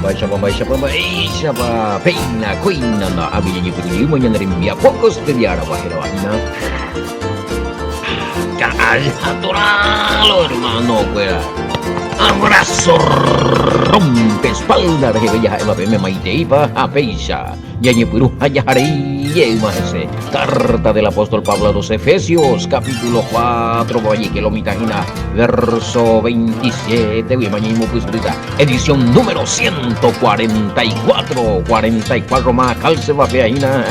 Mba'éichapa, mba'éichapa, mba'éichapa, péina, kóina nda'ápe ñañepyrũjeýma ñane rembiapo kostedia aragua hérava hína. Ka'ajatoralo, hermano-kuéra. Abrazo rompe espalda reheve jaha'éva peẽme maiteípa ha péicha. Ñañepyrũ ha jaharei jeýma hese. Carta del apóstol Pablo a los Efesios, capítulo 4, vajeke lo mitã hína, verso 27 guive ñañemopysyrýta. Edición número 144, 44 más calce va hína.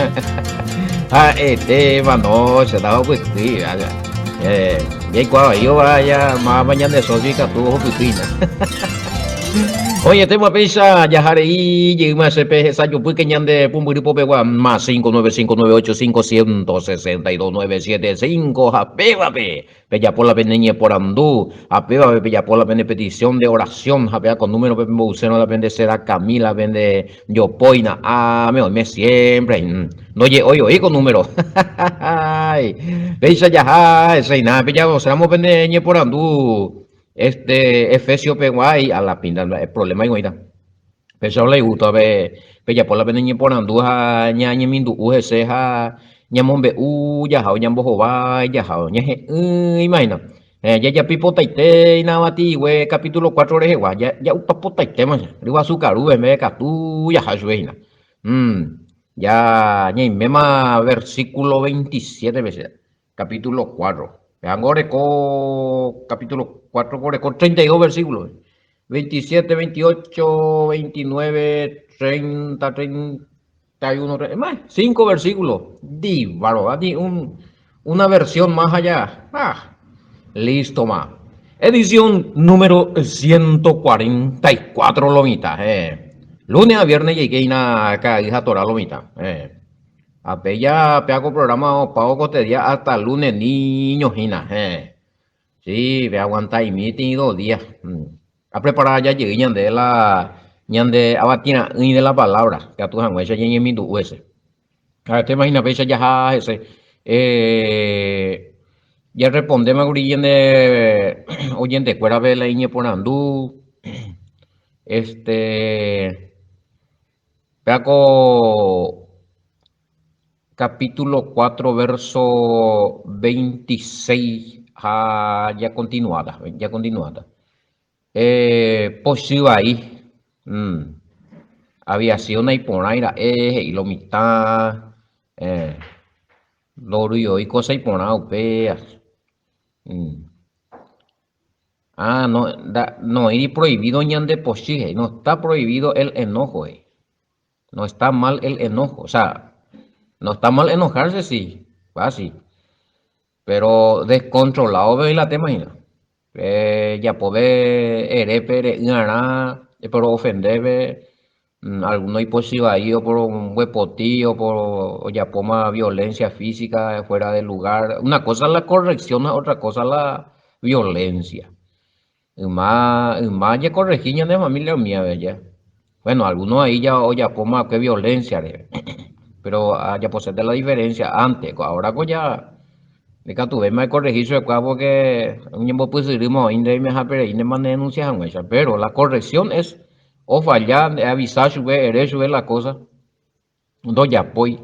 Ha'etéva no, che estaba opytýi. Eh, jaikuaa vai ja máva ñande socio ikatu ohupytýina. Oñetéma péicha jaharei jeýma che pe hesajopýke ñande pumbyry popegua más 59598 162 975 ha pévape pejapo la pene ñeporandu ha pévape pejapo la pene petición de oración ha péva ko número pe pembo'usérõ la pende seda Camila pende jopóina áme oime siempre ndoje'ói oĩ ko número péicha jaha eseina pejavoséramo pende ñeporandu Este Efesio pegua y a la pinta el problema iguaita. Péicha la igusto pe pejapo la pene ñeporandu ha ñañemindu'u hese ha ñamombe'u jahao ñambohovái jahao ñahe'ỹ imagina. Eh, jajapi potaite inavatigue capítulo 4 rehegua ja ja'upa potaitéma ryguasu karu meve katu jaha chupe hína. Mm, ya ñaiméma versículo 27 pe che. Capítulo 4. Veango oreko capítulo 4 oreko 32 versículos. 27, 28, 29, 30, 31, más, 5 versículos. Divaro, ni un, una versión más allá. Ah, listo más. Edición número 144 lo mitad. Eh. Lunes a viernes llegué acá hija Torah lo mitad. Eh. Ape ja péa ko programa opávo kotedia hasta lunes niño hína, héẽ. Sí, pe aguanta'imi tĩ dos día. Aprepara aja jey ñande la ñande avatira'ỹi de la palabra, katu hag̃uáicha ñañemindu'u hese. Ha'etéma hína péicha jaha hese. Eh, jarrespondéma kuri ñande oyentekuérape la iñeporandu. Este. Péa ko capítulo 4 verso 26 ha jakontinuáta, jakontinuáta. Eh, pochy vai, mm, había sido naiporãi ra'e, he'i lo mitã, eh, ndorúi cosa iporã upéa. Mm. Ah, no, da, noĩri prohibido ñande pochy, he'i, no está prohibido el enojo, he'i. No está mal el enojo, o sea, no está mal enojarse, sí, va, sí. Pero descontrolado ve la tema hína. Pejapove erépe ere'ỹarã, eporoofendépe, alguno ipochy vai oporombyepoti, ojapóma violencia física fuera de lugar. Una cosa la corrección ha otra cosa la violencia. Yma, yma jakorregi ñane familia umíva ya. Bueno, algunos ahí ya ojapóma va'ekue violencia rehe, pero ajaposéta la diferencia antes, ahora ko ya ikatuvéima ekorregi chupekuéra porque oñembopysyrýma oĩ nde oimehápe reíntema ne denuncia hag̃uáicha, pero la corrección es Ofalla, eavisa chupe, ere chupe la kósa, ndojapói,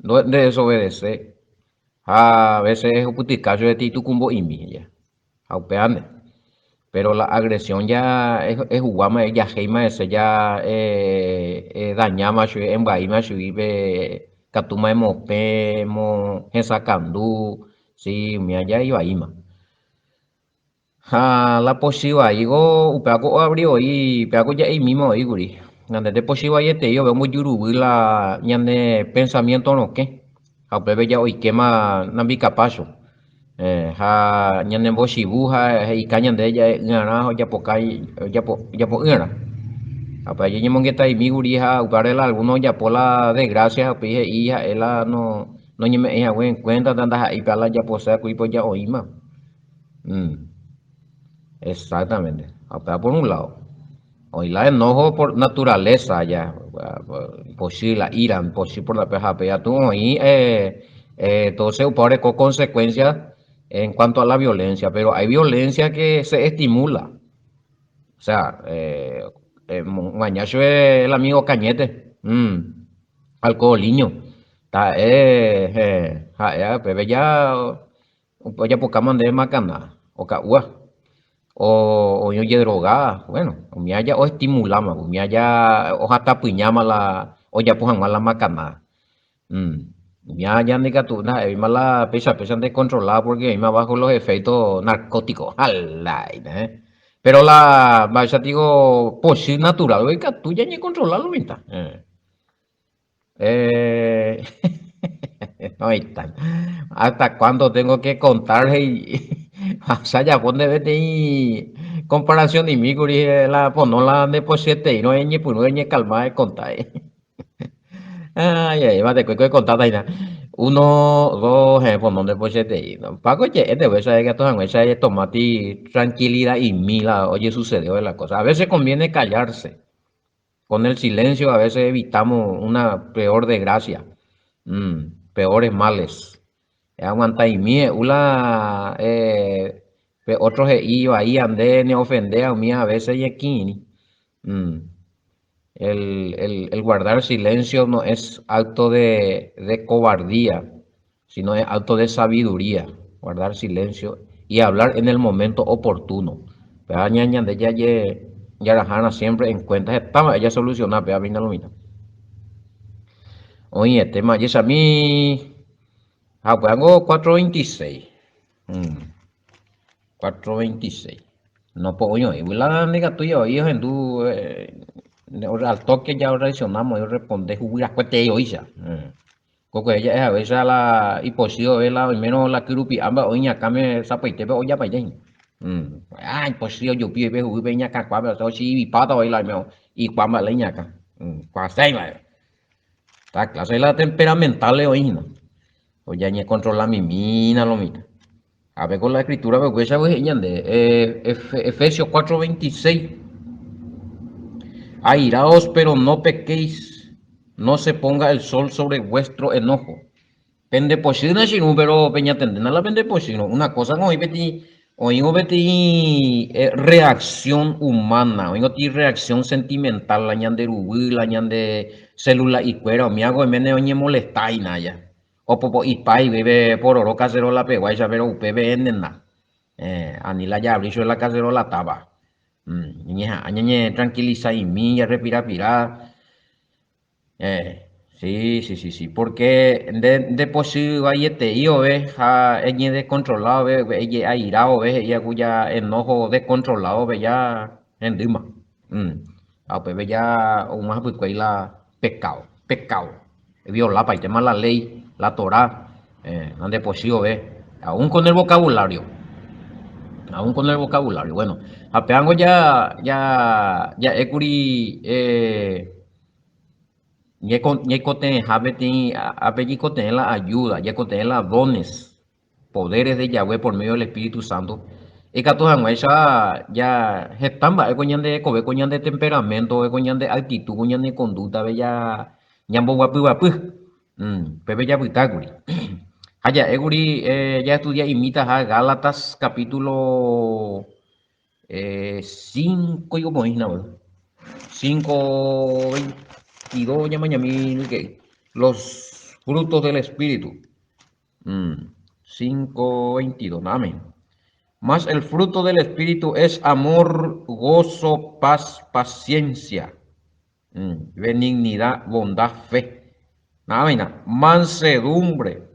ndedesobedese, ha a vése ehupytyka chupe titukumbo'imi ja, ha upéva nde. Péro la agresión ja ehuguáma, ejahéima hese, ja edañáma chupe, embyaíma chugui pe ikatúma emopẽ, emohesakãndu, si umíva ja ivaíma. Ha la pochy vaígo, upéva ko oavri voi, upéva ko ja'eimíma voi kuri. Ñandete pochy vaietei ove ombojuruvy la ñane pensamiento rokẽ, ha upépe ja oikéma nambikapácho. Ha ñanembochivu ha he'ika ñande ja'e'ỹarã ha ojapoka ojapo'ỹarã. Ha upéva ñañemongeta'imi kuri ha upévare la alguno ojapo la desgracia ha upéi he'i ha'e la noñeme'ẽi hague en cuenta ndaha'éi pe la ojaposéva kuri pe ojaoĩma. Mm. Exactamente. Upéva por un lado. Oĩ la enojo por naturaleza ya, pochy, la ira, pochy por la peja, pe atu oĩ eh, eh, entonces upéva oreko consecuencia en cuanto a la violencia, pero hay violencia que se estimula. O sea, eh, Maña chupe el amigo Cañete, alcoholiño, taha'e ha'e upépe ja ojapokáma ndéve makana oka'úva, oĩ ojedrogáva, bueno, umi aja oestimuláma, umi aja ohatapyñáma la ojapo hag̃ua la makana. Ya, ya ndikatu ndaha'éima la péicha péicha ndecontrola porque oĩma bajo los efectos narcóticos. Alaina, eh. Pero la mba'éicha tiko pochy natural ikatu ñañecontrola lo mitã. Eh. Eh, oĩta. ¿Hasta cuándo tengo que contar? He'i. Che ajapo ndéve peteĩ comparación-imi kuri la pono la ndepochyeteírõ eñepyrũ eñekalma ekonta. Ay, ay, va te cueco contar taina. Uno, dos, eh, pues no te puedo decir. Paco, che, te voy a saber que a toda esa tomate tranquilidad y mila, oye, sucedió de la cosa. A veces conviene callarse. Con el silencio a veces evitamos una peor desgracia, peores males. Aguantaimi he'u la eh, pe otro he'i vai ande ne ofendea umi a veces ñekirirĩ. El, el, el guardar silencio no es acto de, de cobardía, sino es acto de sabiduría. Guardar silencio y hablar en el momento oportuno. Péva ñande jaje jarahárã siempre en cuenta heta mba'e jasoluciona péva péina lo mitã. Oĩetéma jechami ha upévango 4:26. 4:26. No po'ói oĩgui la ndaikatúi oĩ ohendu al toque ya orreaccionamos oĩ orresponde huguyrakuetei oĩcha. Ko kuehe ja'e haguéicha la ipochy ove la oimérõ la kyrupi'a mba'e oĩ iñakãme sapy'aitépe ojapaite hína. Ah ipochy ojupi oipe huguýpe iñakãkuápe osẽ ochivipáta voi la oimérõ ikua mba'e la iñakã. Kuasãi mba'e. Ta clase la temperamentales oĩ hína. Oñecontrola mimína lo mitã. Ápe ko la escritura-pe upéichagui he'i ñande, Efesios 4:26, Airaos pero no pequéis, no se ponga el sol sobre vuestro enojo. Pende pochýna che irũ, pero peñatendéna la pende pochýrõ. Una cosa oĩ peteĩ, oĩvo peteĩ reacción humana, oĩvo peteĩ reacción sentimental la ñande ruguy, la ñande celula'i-kuéra, umíva oiméne oñemolesta hína aja. Opopo'ipa iguýpe pororo cacerola peguáicha péro upépe enena. Ani la jaavri chupe la cacerola tápa. Ñañeha'ã ñañetranquiliza'imi, jarrespirapira. Sí, sí, sí, sí, porque nde ndepochy vaietei ove ha eñedescontrola ove, eje'aira ove he'íva ku ja enojo descontrolado ove ja hendýma. Ha upépe ja oúma hapykuéi la pecado, pecado. Eviolapaitéma la ley, la Torá, ha ndepochy ove, aún con el vocabulario, aún con el vocabulario. Bueno, ha pévango ja, ja, ja'ékuri ñaikotevẽha peteĩ, ápe jaikotevẽ la ayuda, jaikotevẽ la dones. poderes de Yahweh por medio del Espíritu Santo, ikatu hag̃uáicha ja heta mba'e ko ñande rekove, ko ñande temperamento, ko ñande actitud, ko ñane conducta-pe ja ñamboguapyguapy. Upépe japytákuri. Ha ja'ékuri jaestudia'imitaha Gálatas capítulo 5 omoĩ hína voi. 5, 22 ñamañami ryke'y. Los frutos del Espíritu. 5, 22, amén. Mas el fruto del Espíritu es amor, gozo, paz, paciencia, benignidad, bondad, fe. Amén. Mansedumbre,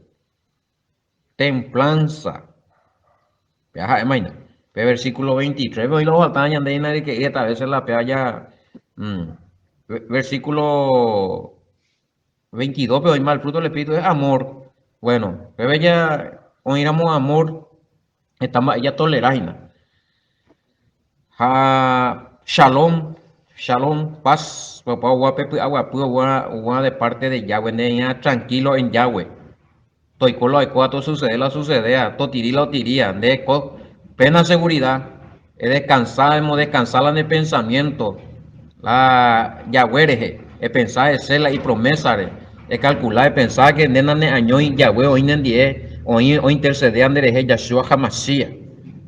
templanza. Péa ha'éma hína. Pe versículo 23 pe oĩ la ohatã ñande hína de que heta veces la péa ja versículo 22-pe oĩma el fruto del Espíritu es amor. Bueno, péve ja oĩramo amor, heta mba'e jatolera hína. Ha shalom, shalom, paz, opa oguape py'aguapy oguã de parte de Yahweh, nde tranquilo en Yahweh. Toiko la oikóva, tosucede la osucedea, totiri la otiría, nde ko plena seguridad, edescansa, emodescansa la ne pensamiento, la Yahweh rehe, epensa hese la ipromesa-re, ecalcula, epensa que nde naneañói Yahweh oĩ nendie, oĩ ointercedea nderehe Yahshua HaMashiach.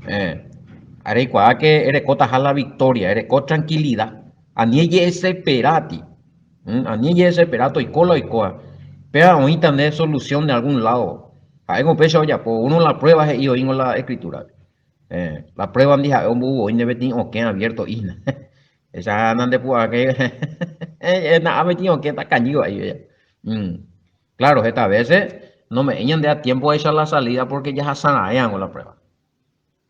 Eh, areikuaa que erekotaha la victoria, ereko tranquilidad. Ani eje'eseperáti. Ani eje'esepera toiko la oikóva. Péva oĩta nde solución de algún lado. Ha'éngo upéicha ojapo. Uno la prueba he'i oĩngo la escritura-pe. La prueba ndi ha'e ombou voi nde peteĩ okẽ abierto hína. Echa nandepu'akéi na'a peteĩ okẽ takañýva he'i. Claro, heta veces nome'ẽi ñande a tiempo echa la salida porque jahasa raẽ hag̃ua la prueba.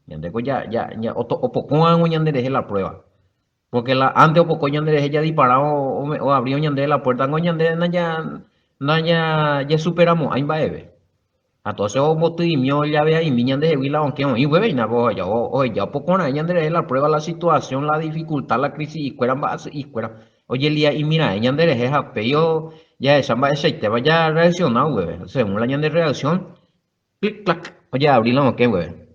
Ñandéko ja, ja, ja, opokõvango ñanderehe la prueba. Porque la antes opoko ñanderehe jadipara oabriõ ñandéve la puerta ngo ñande naja, naja jesuperamo'ãi mba'eve. Ha entonces omboty'imi ollavea'imi ñandehegui la okẽ oĩ upépe hína, oheja, oheja opoko raẽ ñanderehe la prueba, la situación, la dificultad, la crisi'ikuéra, mba'asy'ikuéra. Ojelia'imi raẽ ñanderehe ha upéi jahecha mba'eichaitépa ja reacciona upépe, según la ñande reacción. Clic, clac, ojeavri la okẽ gueve.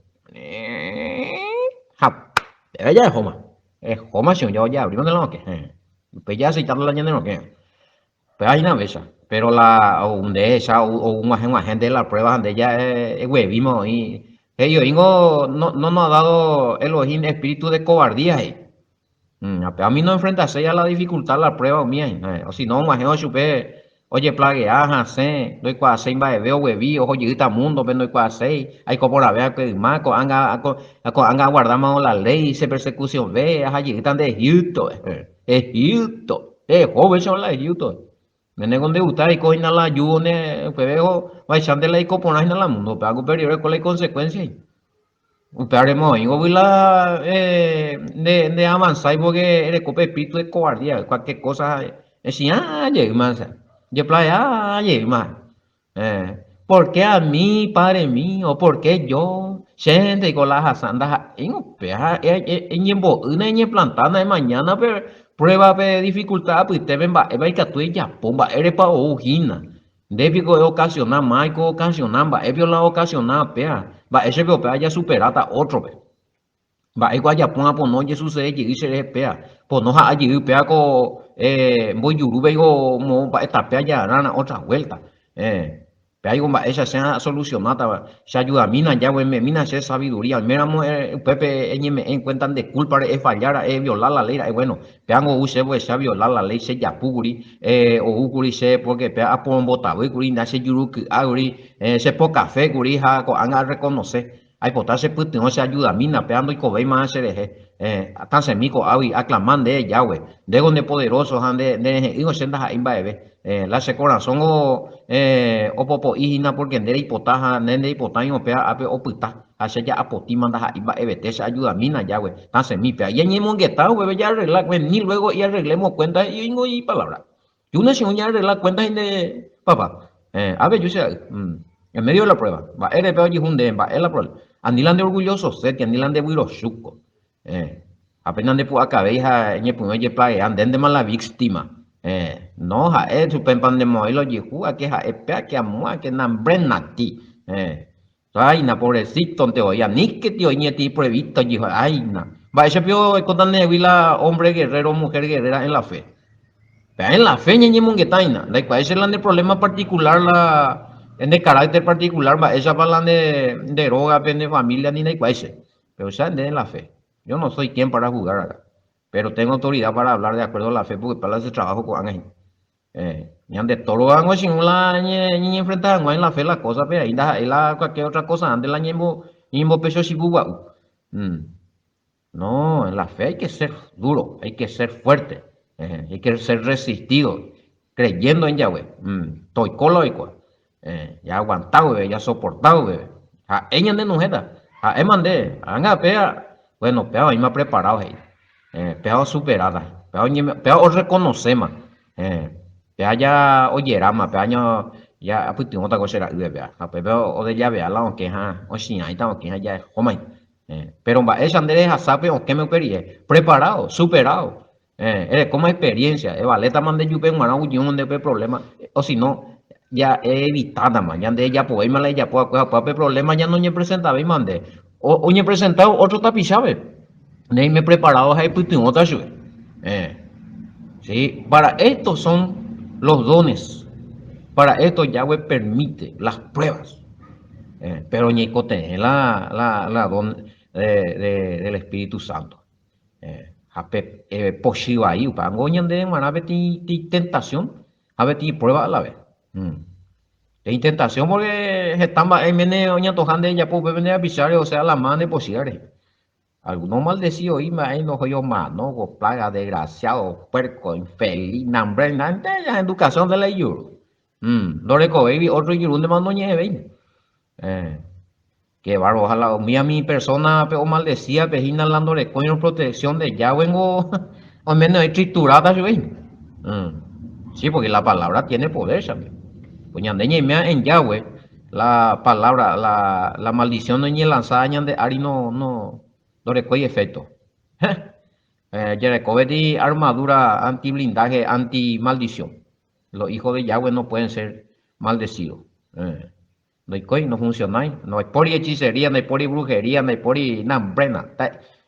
Ha, péva ja ehóma. Ehóma che oja ojeavríma la okẽ. Upéi jaaseitárõ la ñane rokẽ. Péva hína upéicha. Péro la ou nde ehecha ou og̃uahẽ g̃uahẽ nde la prueba ha nde ja eguevíma oĩ. He'i oĩngo no no ha dado Elohim espíritu de cobardía he'i. Ha péva umi noenfrentaséi a la dificultad, la prueba umíva hína. O si no og̃uahẽvo chupe ojeplaguea, hasẽ, ndoikuaaséi mba'eve, oguevi, oho jeýta múndope, ndoikuaaséi, aiko porãve akue yma, ko'ág̃a, ko'ág̃a aguardámavo la léi, che persecución-ve, aha jeýta nde Egipto, Egipto, eho upéicharõ la Egipto. Nde ndegusta reiko hína la yugo ne upéve vaichánte la eiko porã hína la mundo, upéva upe rire oreko la iconsecuencia. Upévare remoĩgui la nde nde avanzái porque ereko pe espíritu de cobardía, cualquier cosa echi'ã jeýma, jeplaea jeýma. Por qué a mí, padre mío, por qué yo, chénte la ahasa, ndaha'éi upéva, eñembo'ýna, eñeplantána, emañána pe prueba pe dificultad apytépe mba'épa ikatu ejapo, mba'érepa ou hína. Nde piko eokasiona, máiko okasiona, mba'épio la okasiona upéva, mba'éichapiko upéva jasuperáta ótrope. Mba'éiko ajapóva pono ojesucede jey che rehe péva, pono ha'a jey péva ko mboijurúpeiko moõ mba'e tape ajagarrárã otra vuelta. Péaiko mba'éicha che asolucionátava, che ayudamína Yahweh, eme'ẽmína che sabiduría, oiméramo upépe eñeme'ẽ en cuenta nde kúlpare efalla ra'e, eviola la ley ra'e, bueno, péango ou chéve che aviola la ley, che japu kuri, ou kuri che porque péa aporombotavy kuri, nda che juru ky'a kuri, che poca fe kuri ha ko'ág̃a arreconoce. Aipota che pytyvõ che ayudamína, péva ndoikovéima che rehe. Tasẽmi ko'águi, aklama nde, Yahweh. Ndéko nde poderóso ha nde rehe'ỹvo che ndaha'éi mba'eve. La che korasõngo opopo'i hína pórke nde reipota ha nde ndereipotái péva ápe opyta. Ha che ja'apotíma ndaha'éi mba'evete, che ayudamína, Yahweh. Tasẽmi péva. Ñañemongeta upépe jaarregla, vení luego y arreglemos cuentas, he'i oingo ipalabra. Júna che oñearregla cuenta hína papá. Ápe ju che ra'y. En medio de la prueba. Mba'érepa ojehu ndéve? Mba'e la problema? Ani la nde orgullosose, ani la nde vyrochúko. Ha pe nandepu'akavéi ha eñepyrũ ejeplaguea, ndéntema la víctima. No, ha'e chupe mpandemo'ãi la ojehu, ake ha'e péa, ke amóa, ke nambrenati. Áina, pobrecítonte voi, aníketi oĩ ñetĩ pruebita ojehu, áina. Mba'éicha pio oikóta ndehegui la hombre guerrero, mujer guerrera en la fe? Pe en la fe ñañemongeta hína, ndaikuaái che la nde problema particular la nde carácter particular mba'éichapa la nde nde rógape, nde familia ni ndaikuaái che. Pero che nde en la fe. Yo no soy quien para juzgar acá. Pero tengo autoridad para hablar de acuerdo a la fe porque upéva la che trabajo ko'ág̃a hína. Ñande toro hag̃ua chirũ la ñañenfrenta hag̃ua en la fe la cosa pe ahí ndaha'éi la cualquier otra cosa ánte la ñembopecho chipu gua'u. No, en la fe hay que ser duro, hay que ser fuerte, hay que ser resistido, creyendo en Yahweh. Toiko la oikóva. Jaaguanta guive, jasoporta guive. Ha'e ñandenuhẽta, ha'éma nde, ág̃a péa, bueno, péa oĩma preparado he'i. Péa osuperáta, péa orrekonoséma, péa ja ojeráma, péa ja apytyvõta ko che ra'ýpe péa. Ha upépe odellavea la okẽ ha ochi'ãita okẽ ha jahóma. Péro mba'éicha nde rehasa pe okẽme upe rire? Preparado, superado. Erekóma experiencia, evalétama nde jupe g̃uarã oguejývo nde upe problema, o si no, ja eevitátama, ñande ejapovéima la ejapo va'ekue ha upéva pe problema ja noñepresentavéima nde. Oñepresentávo ótro tapichápe, neime preparado ha epytyvõta chupe. Sí, para esto son los dones, para esto Yahweh permite las pruebas. Pero ñaikotevẽ la, la, la don de, de, del Espíritu Santo. Ha pe pochy vai upévango ñande g̃uarã peteĩ tentación ha peteĩ prueba a la vez. Peteĩ tentación porque heta mba'e oiméne oñantoja nde ejapo upépe nde rapicháre osea la má nde pochýva rehe. Alguno omaldeci oĩ mba'e ndohói omano ko plaga, desgraciado, puerco, infeliz, nambre, nde educación de la ijuru. Ndorekovéigui otro ijurúntema noñe'ẽvéima. Qué bárbaro, ojalá umi mi persona pe omaldecía pe hína la ndorekóirõ protección de Yahweh ngo oiméne oĩ trituráta chupe hína. Sí, porque la palabra tiene poder chami. Pues ñande ñaimea en Yahweh, la palabra, la, la maldición oñelanzada ñande ári no, no, ndorekói efecto. Eh, jareko peteĩ armadura antiblindaje, antimaldición. Los hijos de Yahweh no pueden ser maldecidos. Eh. Ndoikói, nofuncionái, ndaipóri hechicería, ndaipóri brujería, ndaipóri nambrena.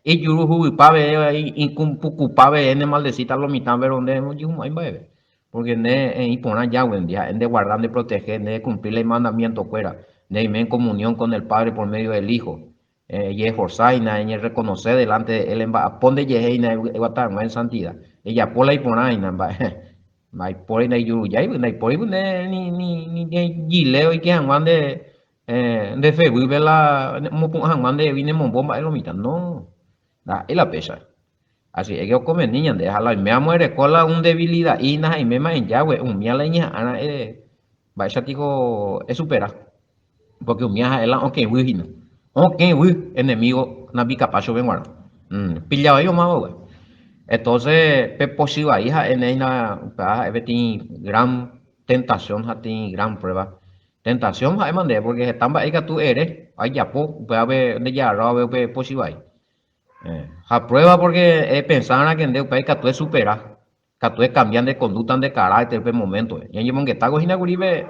Ijuru huguypa veve, ikũ pukupa veve ne maldecita lo mitã, pero nde nojehumo'ãi mba'eve. Porque nde eĩ porã Yahweh-ndi, ha'e nde guarda, nde protege, nde cumpli la imandamiento kuéra, nde eime en comunión con el Padre por medio del Hijo. Ejeesforza hína, eñerreconoce delante de Él, emba'apo ndejehe hína eguata hag̃ua en santidad. Ejapo la iporã hína, mba'e ndaipóri ndaijurujáigui, ndaipórigui nde ni ni ni jile oike hag̃ua nde nde feguýpe la omopu'ã hag̃ua ndehegui nemombo mba'e lo mitã. No, ndaha'éi la péicha. Así es que okonveni ñande ha la oiméramo ereko la un debilidad-i hína ha oiméma enjágue, umía la iñeha'ã ra'e mba'éicha piko esupera. Porque umía ha'e la okẽguy hína. Okẽguy enemigo nambikapa chupe g̃uarã. Pilla vai omáva upe. Entonces pe pochy vai ha'e hína upéva ha'e peteĩ gran tentación ha peteĩ gran prueba. Tentación ha'éma ndéve porque heta mba'e ikatu ere ajapo upéva pe ndejagarráva upe pochy vai. Ha prueba porque epensárã que nde upéva ikatu esupera. Katu ekambia nde conducta, nde carácter upe momento-pe. Ñañemongetáko hína kuri pe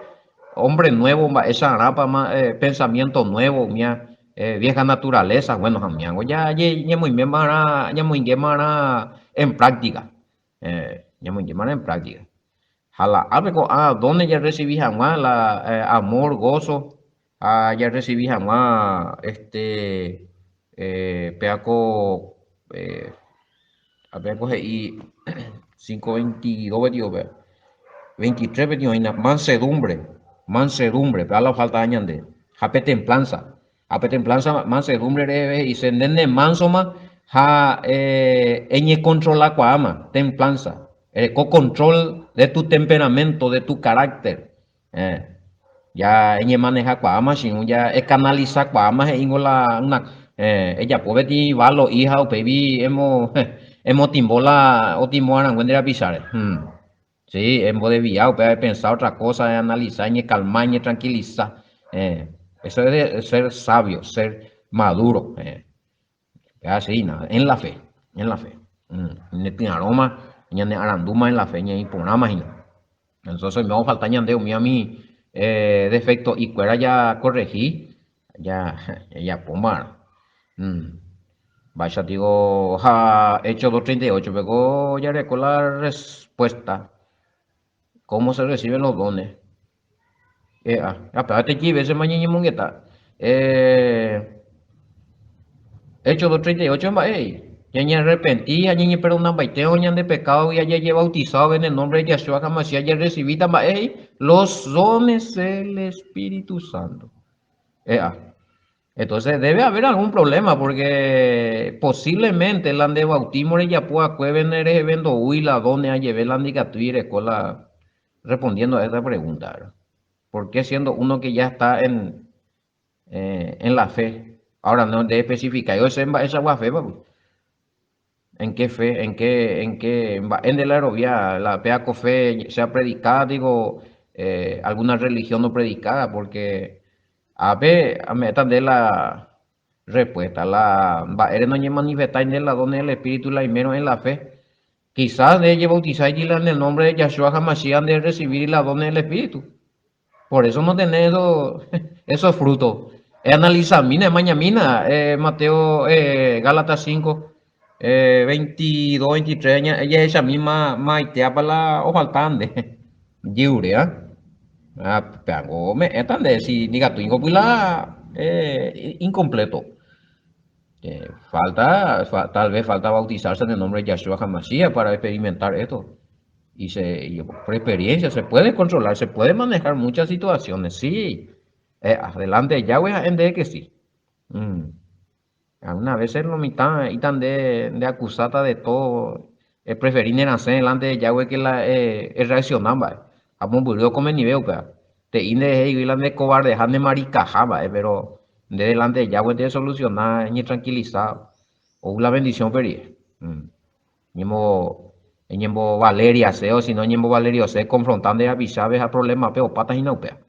hombre nuevo mba'echarãpa pensamiento nuevo umía vieja naturaleza, bueno ha umíango ja ñamoimémarã, ñamoingémarã en práctica, ñamoingémarã en práctica. Ha la ápe ko'ã dones jarrecibi hag̃ua la amor, gozo ha jarrecibi hag̃ua este péa ko ápe ko he'i 5:22 gueteri upéva, 23 gueteri oĩna mansedumbre, mansedumbre péa la ofaltava ñande ha pe templanza. Ha pe templanza mansedumbre reheve he'ise nde nemánsoma ha eñekontrolakuaáma, templanza, ereko control de tu temperamento, de tu carácter. Ja eñemanehakuaáma chirũ, ja ekanalisakuaáma he'íngo la una ejapo peteĩ valo'i ha upéi emotimbo la otimbo arangue nde rapicháre. Sí, embodevia upéva, epensa otra cosa, eanalisa, eñekalma, eñetranquilisa. Eso es de ser sabio, ser maduro. Upéva así, nada, en la fe, en la fe. Ñanetyarõma, ñanearandúma en la fe, ñaĩ porãma hína. Entonces oime ofalta ñande umi ami defecto'i kuéra ja corregi, ja jajapóma. Mba'éicha digo, ha Hechos 2.38 pe ko jareko la respuesta, cómo se reciben los dones. E'a, ha péva peteĩ vécema ñañemongeta. Hechos 2.38 mba'e he'i, ñañearrepenti ha ñañeperdonambaitérõ ñande pekádogui ha jajebautizado en el nombre de Yahshua HaMashiach jarrecibíta mba'e he'i, los dones del Espíritu Santo. E'a. Entonces debe haber algún problema porque posiblemente la nde bautismo rejapo va'ekue nde reheve ndoúi la dones ajeve la ndikatúi reko la respondiendo a esta pregunta, ¿verdad? ¿Por qué siendo uno que ya está en, eh, en la fe? Ahora no nde especificái ose mba'eichagua fe papi. ¿En qué fe? ¿En qué, en qué mba'e nde la erovia? La péa ko fe sea predicada digo eh, alguna religión no predicada porque ápe ame'ẽta nde la respuesta la mba'ére noñemanifestái nde la dones del Espíritu la aimérõ en la fe. Quizás nde ejebautizáigui la en el nombre de Yahshua HaMashiach nde recibiri la dones del Espíritu. Por eso no tenés esos, esos frutos. Eanalizamína, emañamína, eh, Mateo, eh, Gálatas 5, eh, 22, 23, jahechami ma, maitéapa la ofalta nde. Jiure, ah. Ah, peango ome'ẽta nde si nikatúingo py la eh, incompleto. Falta, tal vez falta bautizarse en el nombre de Yahshua HaMashiach para experimentar esto. Y, se, y por experiencia se puede controlar, se puede manejar muchas situaciones, sí. Eh, adelante Yahweh en de que sí. Mm. Algunas veces lo mitad y tan de, de acusata de todo. Es preferir nacer delante de Yahweh que la eh, reaccionar, va. Ha mombyry come nivel, upéva. Te'i nde he'igui la nde cobardeha nde maricaha, mba'e, pero nde delante de Yahweh nde soluciona, eñetranquiliza, ou la bendición upe rire. Mm. Ñembo, eñembo valeriase o si no eñembo valeriose, confronta nde rapichápe ha problema-pe opáta hína upéva.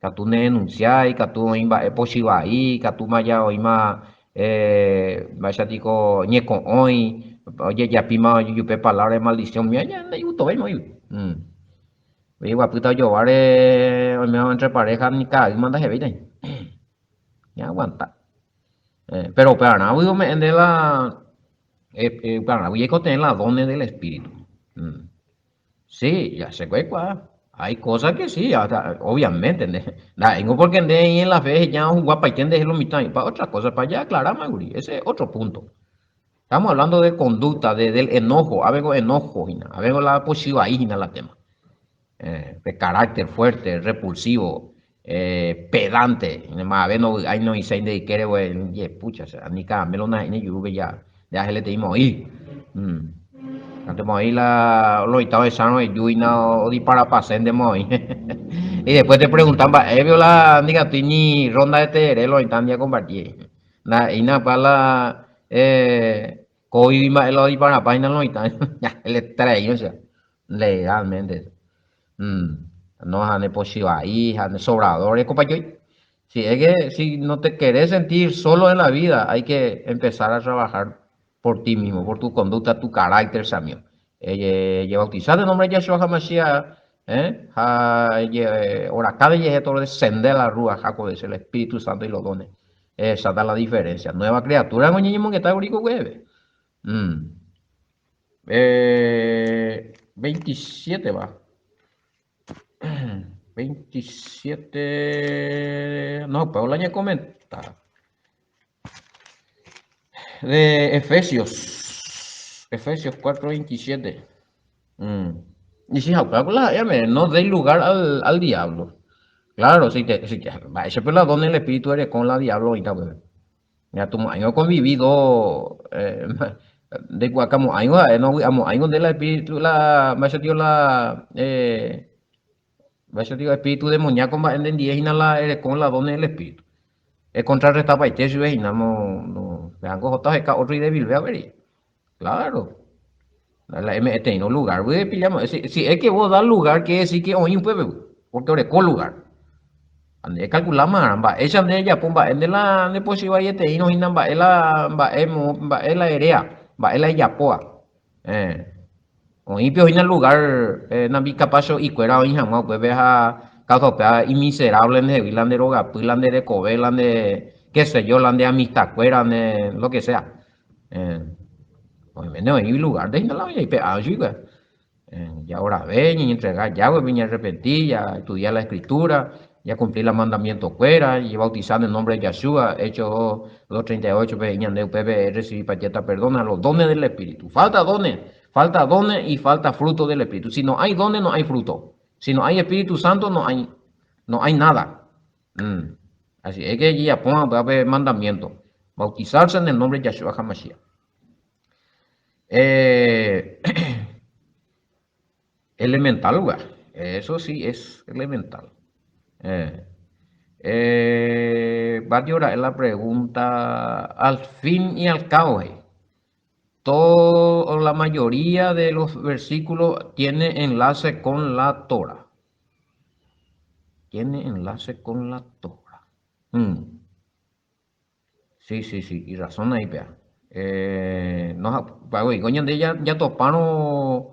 Ikatu ne denuncia, ikatu oĩ mba'e pochy vai, ikatúma ja oĩma mba'éicha tiko ñeko'õi, ojejapíma ojupe palabra de maldición, umíva ja ndaigustovéima oĩgui. Ojeguapýta ojováre oiméva entre pareja ni ka'aýma ndahevéita hína. Ñaaguanta. Péro upearãgui ome'ẽ nde la, upearãgui jaikotevẽ la dones del espíritu. Sí, ya che kuaikuaa. Hay cosas que sí, hasta, obviamente, nde, ndaha'éingo porque nde eĩ en la fe heja ohuguapaite ndehe lo mitã, pa otra cosa, pa ya aclaráma kuri, ese es otro punto. Estamos hablando de conducta, de, del enojo, avengo enojo hína, avengo la pochy vai hína la tema. Eh, pe carácter fuerte, repulsivo, eh, pedante, mave no vy'ái noĩséi nde ykére, pues, jepucha, o sea, ni caramelo naha'éi ne jurúpe ya, ya heleteíma oĩ. Mm. Antes oĩ la loita ohechárõ ejúina odiparapaséntema oĩ. Y después te preguntan mba'épe la ndikatúi ni ronda de tereré loita ndi akomparti. Ndaha'éina pa la eh, COVID mba'e la odiparapa hína loita. Ya le o sea, legalmente. Mm. No, ha ne pochy vai, ha ne sobrador, rekopajoi. Si es que si no te querés sentir solo en la vida, hay que empezar a trabajar por ti mismo, por tu conducta, tu carácter, Samio. Ejebautiza de nombre de Yahshua HaMashiach, eh, ha oraka de jehe todo descende la Ruach HaKodesh, el Espíritu Santo y los dones. Esa da la diferencia. Nueva criatura, oñeñemongeta kuri ko kuéve. Mm. Eh, 27 va. 27. No, Paula ya comenta. De Efesios. Efesios 4:27. Mm. Y si no deis lugar al, al diablo. Claro, si te, si te, va, la don el espíritu eres con la diablo ahorita, pues. Ya tu año convivido eh, de cuacamo año eh, no amo año de la espíritu la tío la eh tío espíritu demoníaco mba'e hína la ereko la dones del espíritu. Ekontrarrestapaite chupe hína no no veango ohóta oheka otro idébilve avei. Claro. La eme'ẽteĩrõ lugar gui epillamo. Si, si es que vos das lugar, quiere decir que oĩ upépe gui, porque oreko lugar. Ha nde ecalculáma mba'éicha nde ejapo mba'e nde la nde pochy vaieteĩrõ hína mba'e la mba'e mo mba'e la eréa, mba'e la ejapóva. Eh. Oĩ pe oĩna lugar eh, nambi kapacho'ikuéra oĩ hag̃ua upépe ha causa upéva imiserable ndehegui la nde rogapy, la nde rekove, la nde qué sé yo, la nde amistad-kuéra, nde lo que sea. Eh, oiméne oĩ lugar de hína la ojeipe'a chuguikuéra. Eh, ya orave, ñañentrega Yahweh-pe, ñaarrepenti, ya estudia la escritura, ya cumplir la mandamiento-kuéra, jebautiza en el nombre de Yahshua, Hechos 2.38-pe he'i ñande upépe recibí payeta perdón a los dones del Espíritu. Falta dones, falta dones y falta fruto del Espíritu. Si no hay dones, no hay fruto. Si no hay Espíritu Santo, no hay, no hay nada. Mm. Así es que jejapóva upéva pe mandamiento, bautizarse en el nombre de Yahshua HaMashiach. Eh, elemental, upéva. Eso sí es elemental. Eh, eh, varios ra'e la pregunta al fin y al cabo, he'i. Todo, la mayoría de los versículos tiene enlace con la Torah. Tiene enlace con la Torah. Mm. Sí, sí, sí, y razón ahí, pea. Eh, no, pago, coño, de ya, ya toparon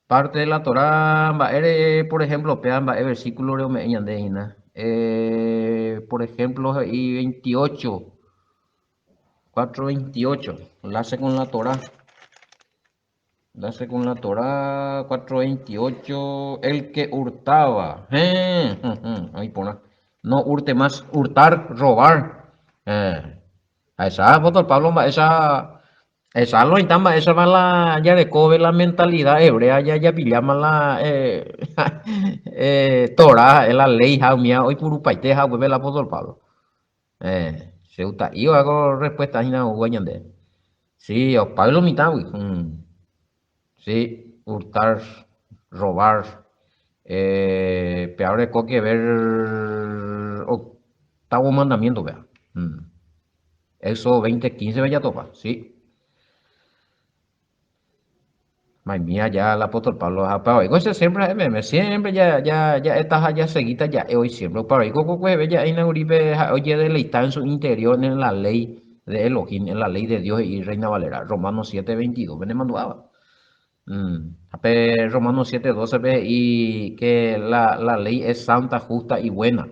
parte de la Torah, mba'ére, por ejemplo, pea, mba'e versículo re ome'ẽ ñande hína. Eh, por ejemplo, y 28, 4.28, enlace con la Torah. Enlace con la Torah, 4.28, el que hurtaba. Eh, ahí pone. No hurte más, hurtar, robar. Eh. Ahecha apóstol Pablo mba'éicha ahecha lo oĩta mba'éichapa la jarekove la mentalidad hebrea jajapilláma la Torá ha'e la léi ha umíva oipurupaite ha upépe el apóstol Pablo. Che gusta'íva ko respuesta hína oúva ñande. Sí, opáy lo mitãgui. Sí, hurtar, robar, péva oreko que ver octavo mandamiento péva. Éxodo 20, 15 pe jatopa, sí. Maimía ya el apóstol Pablo ha upéva oiko che siempre ha'e meme, siempre ya ya ja'éta ha jaseguíta ja'e hoy siempre. Upéva oiko ko kueheve ja'e hína kuri pe ha'e ojedeleita en su interior en la ley de Elohim, en la ley de Dios he'i Reina Valera, Romanos 7, 22, penemandu'áva. Ha pe Romanos 7, 12 pe he'i que la, la ley es santa, justa y buena.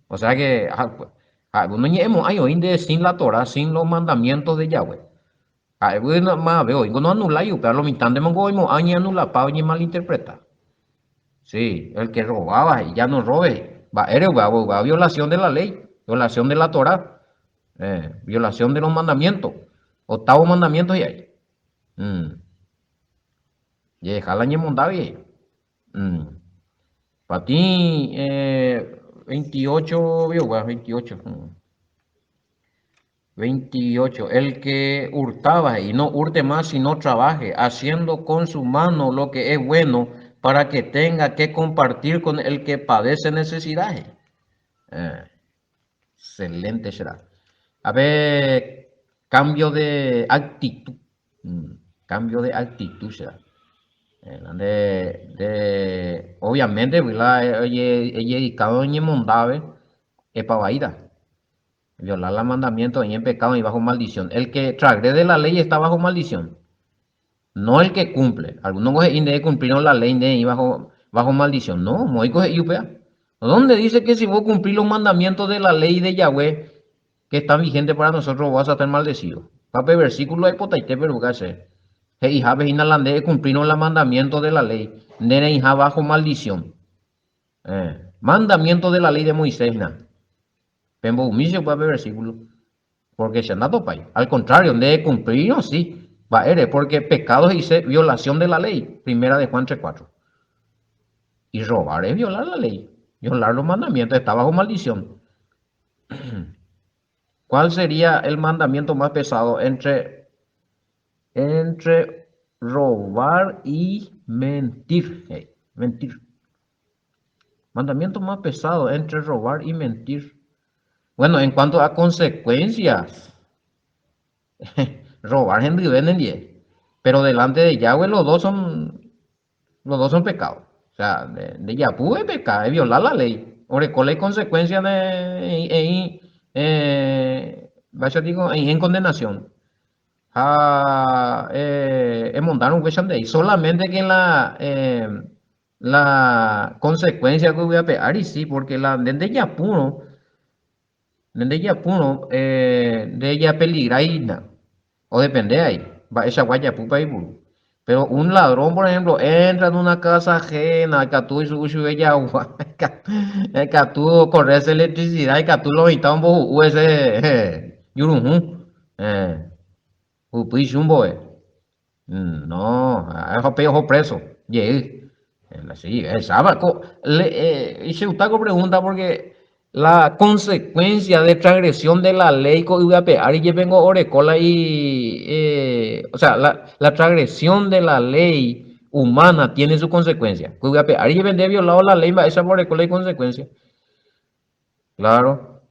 O sea que ha'e noñe'ẽmo'ãi oĩ nde sin la Torah, sin los mandamientos de Yahweh. Ha'égui mave oĩngo noanulái upéva, lo mitãntemongo oimo'ã oñeanulapa oñemalinterpreta. Sí, el que robaba he'i, ya no robe he'i. Mba'ére upéva? Upéva violación de la ley, violación de la Torah, violación de los mandamientos. Octavo mandamiento he'i ahí. Jeheja la ñemondágui he'i. Patĩ 28 viogua, 28. 28. El que hurtaba he'i, no hurte más sino trabaje, haciendo con su mano lo que es bueno para que tenga que compartir con el que padece necesidad. Excelente será. A ver, cambio de actitud. Cambio de actitud será. De, de, obviamente, la, oye, dedicado oñemondave, epavaíta. Violar la mandamiento y en pecado y bajo maldición. El que transgrede la ley está bajo maldición. No el que cumple. Algunos coge de cumplir la ley de y bajo, bajo maldición. No, muy coge upea. ¿Dónde dice que si vos cumplís los mandamientos de la ley de Yahweh que están vigentes para nosotros, vas a estar maldecido? Pape versículo hay potaite, pero qué He'iha pe hína la nde cumplirõ la mandamiento de la ley, nde reĩha bajo maldición. Mandamiento de la ley de Moisés hína. Pemboymi che upéva pe versículo, porque che ndatopái. Al contrario, nde ekumplírõ si. Mba'ére? Porque pecado he'ise violación de la ley, Primera de Juan 3:4. Y robar es violar la ley, violar los mandamientos, está bajo maldición. ¿Cuál sería el mandamiento más pesado entre, entre robar y mentir? Hey, mentir. Mandamiento más pesado entre robar y mentir. Bueno, en cuanto a consecuencias, robar hendyve nendie. Pero delante de Yahweh los dos son, los dos son pecados. O sea, de, de japu es pecado, es violar la ley. Oreko la consecuencia de, eh, vaya digo, en condenación. Ha emondaron upéicha ndéi. Solamente que la, la consecuencia ko yvy ape ári sí, porque la nde ndejapúrõ, nde ndejapúrõ nde japeligraína, odepende ai mba'eichagua japúpa eipuru. Pero un ladrón, por ejemplo, entra en una casa ajena, ikatu oisu'u chupe jagua, ikatu okorre ese electricidad, ikatu lo mitã ombohu'u ese juruhũ, hupy ichumboe. No, ha upéi oho preso jey. Sí, esa ko le che gusta ko pregunta porque la consecuencia de transgresión de la ley ko yvy ape ári jepe ngo oreko la i o sea, la, la transgresión de la ley humana tiene su consecuencia. Ko yvy ape ári jepe nde violado la ley mba'éichapa oreko la iconsecuencia. Claro.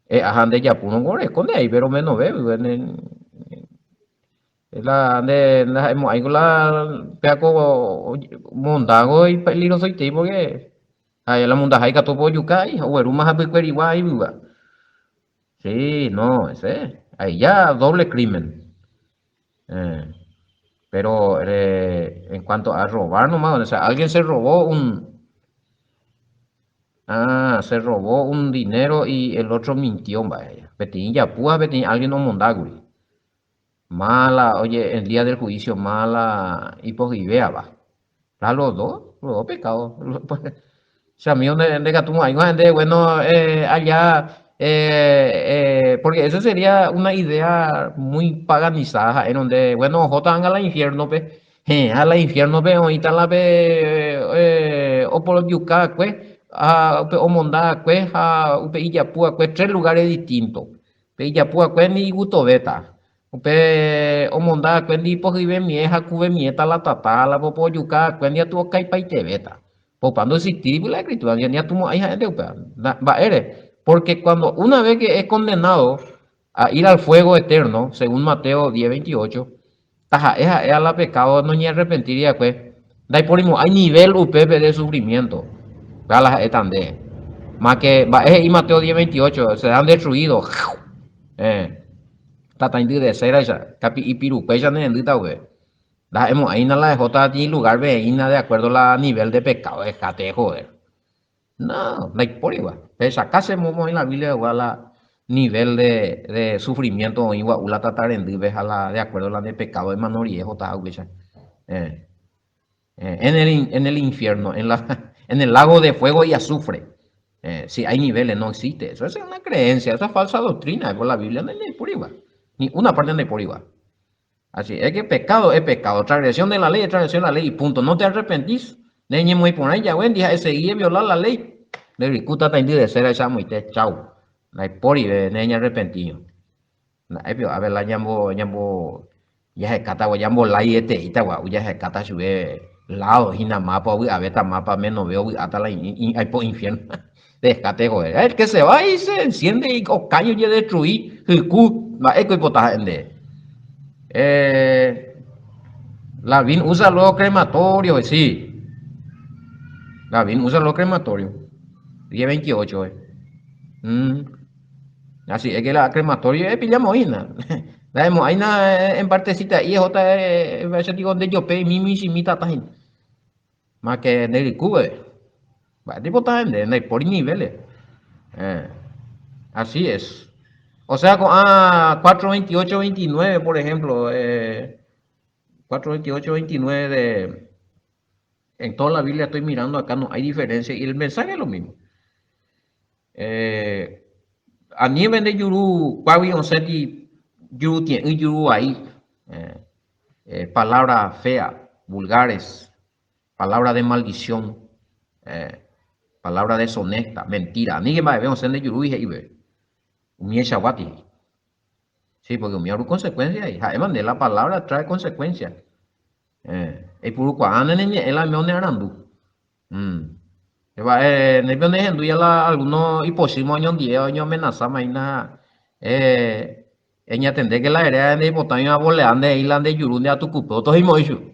E'a ha nde japúrõ ko oreko nde aí, péro menove la nde ndaha'emo'ãiko la péa ko mondágo ipeligrosoitei porque ha'e la mondaha ikatu ojuka aí, oguerúma hapykuerigua aívyva. Sí, no, ese, ahí ya doble crimen. Pero en cuanto a robar nomás, o sea, alguien se robó un, ah, se robó un dinero y el otro mintió, mba'e. Peteĩ japu ha peteĩ alguien omondákuri. Mala, oye, el día del juicio, mala ipohyivéava. Ha los dos, los dos pecados. Che amigo, nde, nde katu mo'ãigua, nde, bueno, eh, allá. Eh, eh, porque eso sería una idea muy paganizada ha'érõ nde, bueno, ohóta anga la infierno-pe, he'ã la infierno-pe oĩta la pe eh, oporojuka va'ekue ha upe omonda va'ekue ha upe ijapu va'ekue tres lugares distintos. Pe ijapu va'ekue ni igustovéta, upe omonda va'ekue ndi ipohyivemie ha kuvemiéta la tata ha la oporojuka va'ekue ndi atu okaipaitevéta. Opa ndoexistíri la escritura, ñañatumo'ãi ha'énte upéva. Mba'ére? Porque cuando una vez que es condenado a ir al fuego eterno, según Mateo 10:28, taha'e ha'e a la pecado noñearrepentíri va'ekue, ndaiporimo'ãi nivel upépe de sufrimiento. Upéva la ha'éta nde. Más que mba'e he'i Mateo 10:28, serán destruidos. Eh, tataindy de céraicha, kapi'i pirukuéicha ne rendýta upe. Ndaha'emo'ãina la ehóta ni lugar veína de acuerdo la nivel de pecado dejate de joder. No, ndaipórigua. Pehechaka che momo oĩ la Biblia pegua la nivel de, de sufrimiento oĩ gua'u la tata rendýpe ha la de acuerdo la nde pecado emano rire ehotaha upéicha. Eh, eh, en el, en el infierno, en la, en el lago de fuego y azufre. Eh, si hay niveles, no existe. Eso es una creencia, esa falsa doctrina, por la Biblia no hay Ni una parte no hay igual. Así es que pecado es pecado, transgresión de la ley es transgresión de la ley y punto. No te arrepentís, neñemoĩporãi jave ndi ha esegui eviola la ley. Nde ryku tataindy de cera echamoite, chau. Ndaipórive neñarrepentírõ. Nda'e pio ápe la ñambo ñambo jahekáta gua ñambolái eteíta gua'u jahekáta chupe lado hína mapa ovy'avéta mapa menove ovy'áta la aipo infierno. Dejate joder. El que se va y se enciende y okañy ojedestrui hyku, mba'éiko oipota ha'e nde. Eh, Lavín usa los crematorios, sí. Lavín usa los crematorios. 10.28, eh. Mm. Así es que la crematorio es pillamos hína. Ndahemo'ãina en partecita y ehóta eh, digo nde jope mi michĩmi tata hína. Más que nde rykúpe. Mba'e oipota nde, ndaipóri niveles. Eh, así es. O sea, ko'ã 4, 28, 29, por ejemplo, eh, 4, 28, 29 de... En toda la Biblia estoy mirando acá, no hay diferencia y el mensaje es lo mismo. Eh, ani nde juru kuágui osẽti juru tie'ỹ juru vai. Eh, eh, palabra fea, vulgares, palabra de maldición, eh, palabra deshonesta, mentira. Aníke mba'eve osẽ nde jurúgui he'ive. Umi echaguáti he'i. Sí, porque umi oru consecuencia he'i. Ha'éma nde la palabra trae consecuencia. Eh, eipurukuaa ne ñe'ẽ la ome arandu. Mm. Mba'e néipe onehendúi la alguno ipochýma oñondive oñoamenasáma hína eh, Eñatendéke la eréva ndeipotãiva avolea nde he'i la nde juru nde atukupe otohimo'ỹ chupe.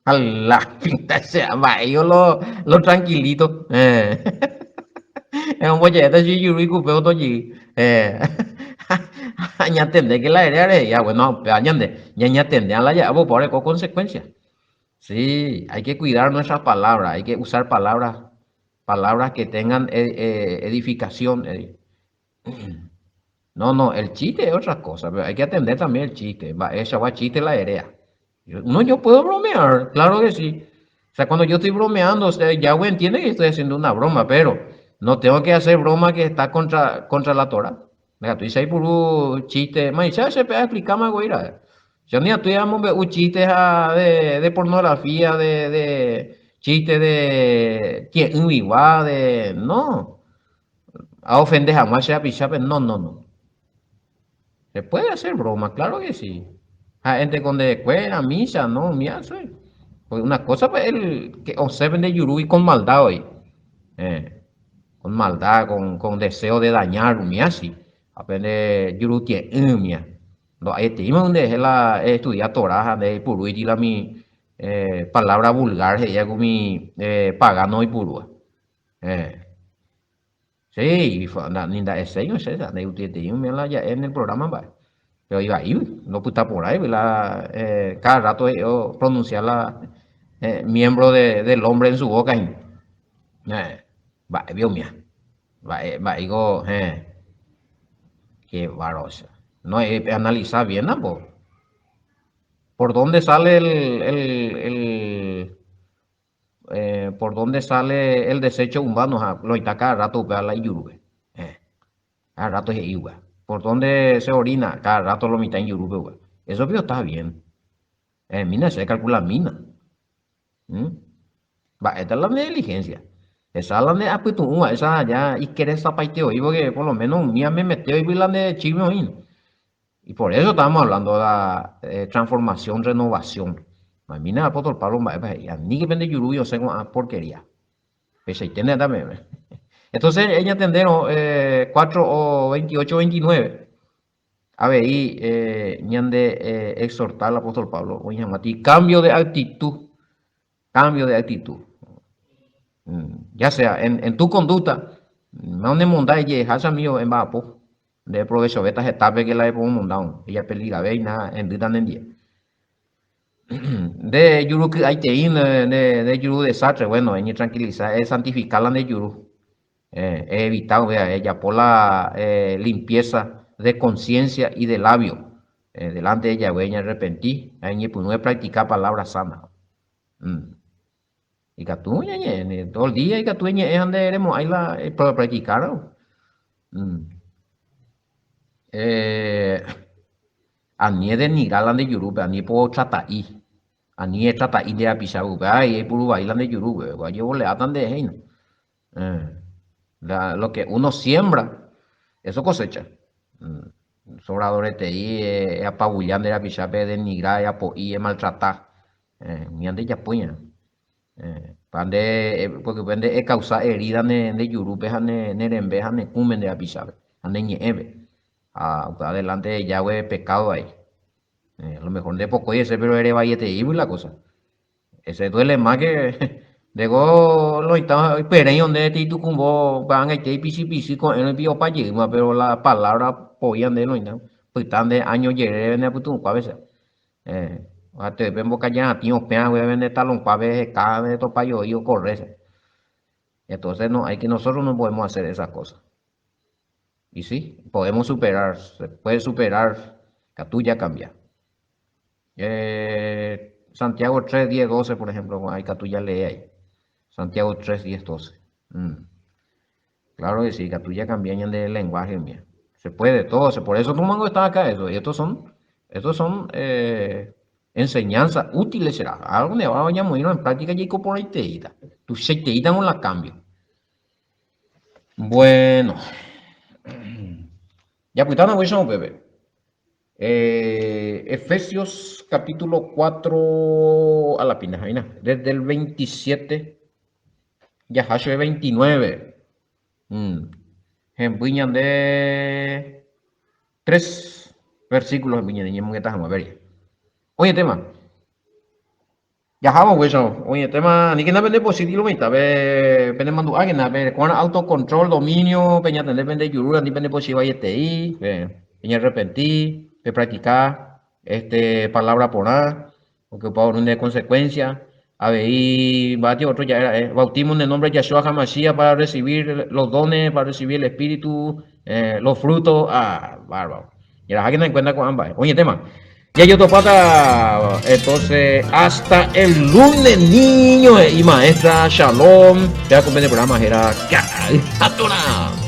Ha la pinta che mba'éiko lo, lo tranquilito. Eh. Omboje'éta che juru ikupe otojy. Eh. Añatendéke la eréva rehe. Ya bueno, upéva ñande ñañatende la ja'évo opa oreko consecuencia. Sí, hay que cuidar nuestras palabras, hay que usar palabras, palabras que tengan edificación. No, no, el chiste es otra cosa, pero hay que atender también el chiste. Mba'eichagua chiste la erea. No, yo puedo bromear, claro que sí. O sea, cuando yo estoy bromeando, o sea, Yahweh entiende que estoy haciendo una broma, pero no tengo que hacer broma que está contra, contra la Torah. Mira, tú dices puro chiste, ma, se pega explicar más, güey. Yo ni estoy un chiste de, de pornografía, de, de chiste de de no. Aofende hag̃ua che rapichápe? No, no, no. Se puede hacer broma, claro que sí. Ha'énte ko ndevekuéra, misa, no, umi hace. Porque una cosa pues el que osẽ pende jurúgui con maldad oĩ. Eh, con maldad, con, con deseo de dañar umi así. Ha pende juru tie'ỹ umía. Ndo'aieteíma nderehe la estudia Torah ha nde eipurúiti la mi eh, palabra vulgar he'íva ku umi eh, pagano oipurúva. Eh. Sí, ni nda'eséi osẽ, ndaigustieteí umi la ja'e en el programa mba'e. Pero ivaígui, ndopytaporãigui la eh, cada rato he'i opronuncia la eh, miembro de, del hombre en su boca hína. Eh, mba'épi umía. Mba'e, mba'éiko, eh. Qué bárbaro. No, eh, analiza bien, po. ¿Por dónde sale el, el, el Eh, por dónde sale el desecho humano ha loita cada rato upéva la ijurúpe. Eh. Cada rato he'i upéva. Por dónde se orina? Cada rato lo mitã ijurúpe upéva. Eso pio está bien. Ehemína che ecalculamína. ¿Mm? Mba'éta la nde diligencia. Esa la nde apytu'ũva, esa ya ikeresapaite oĩ porque por lo menos umía memete oĩpy la nde chisme oĩna. Y por eso estábamos hablando de la eh, transformación, renovación. Mamína apóstol Pablo mba'épa he'i, aníke pende jurúgui osẽ ko'ã porquería. Peichaite nde peẽme. Entonces, eñatendérõ eh, 4 o 28, 29, avei eh, ñande eh, exhorta el apóstol Pablo oĩ hag̃ua ti cambio de actitud, cambio de actitud. Mm, ya sea en, en tu conducta, no nemonda ejeheha chamigo emba'apo, nde provechovéta hetápe que la epomomondárõ, ejapeligavéina hendýta nendie. Nde juru ky'aitei, nde juru desastre, bueno, eñetranquiliza, esantifika la nde juru, eevita upéva, ejapo la limpieza de conciencia y de labio, delante de Yahweh eñearrepenti ha eñepyrũ epractica palabra sana. Ikatu ñañe'ẽ, todo el día ikatu eñe'ẽ ha nde remo'ãi la epractikárõ. Ani edenigra la nde jurúpe, ani epotrata'i, ani etrata'i nde rapichápe, upéva avei eipuru vai la nde jurúpe, upéva ojevoleáta nderehe hína. La, lo que uno siembra, eso cosecha. Sobradoretei eapabulla nde rapichápe, edenigra, eapo'i, emaltrata, umíva ndejapóiña. Pa nde, porque upe nde ecausa herida nde jurúpe ha ne rembe ha ne kũme nde rapichápe ha ne ñe'ẽpe. Ha upe adelante ejágue pecado vai. A lo mejor nde pokói hese pero ere vaieteígui la cosa. Ese duele más que ndéko lo oĩta oiperéi onde titukumbo upe angaite ipichi pichi ko'ẽrõ ipi opa jeýma pero la palabra poía nde lo oĩta pyta nde año jerére ne apytu'ũkuápe che. Ha pe mbokaja ratĩ opẽ hague nde talonkuápe heka nde topa joi okorre che. Entonces no hay que nosotros no podemos hacer esas cosas. Y sí, podemos superar, se puede superar, katu ya cambia. Eh, Santiago 3, 10, 12, por ejemplo, hay katu ya lee ahí. Santiago 3, 10, 12. Mm. Claro que sí, katu ya cambia ñande lenguaje mía. Se puede, todo, se, por eso tu mango está acá eso. Y estos son, estos son eh, enseñanzas útiles será. Algo ne va a en práctica y por ahí te Tu se con la cambio. Bueno. Japytána upéicha upépe. Eh, Efesios capítulo 4 a la pina, jaina. Desde el 27 jaha chupe 29. Mm. Hemby ñande tres versículos hemby ñande ñemongeta hag̃ua. Veria. Oĩ tema. Jahávo upéicharõ, oĩetéma aníkena pende pochy kilomita, pe penemandu'ákena pereko'arã autocontrol, dominio, peñatende pende jurúre ani pende pochy vaietei, peñearrepenti, pepractika este palabra porã, porque opa oĩ nde consecuencia, avei mba'étio otro ja'e ra'e, bautismo en el nombre de Yahshua HaMashiach para recibir los dones, para recibir el espíritu, los frutos, ah, bárbaro. Jarahákena en cuenta ko'ã mba'e. Oĩetéma. Jajotopáta entonces hasta el lunes niño he'i maestra Shalom. Péva ko pende programa héra Ka'aty Atorã.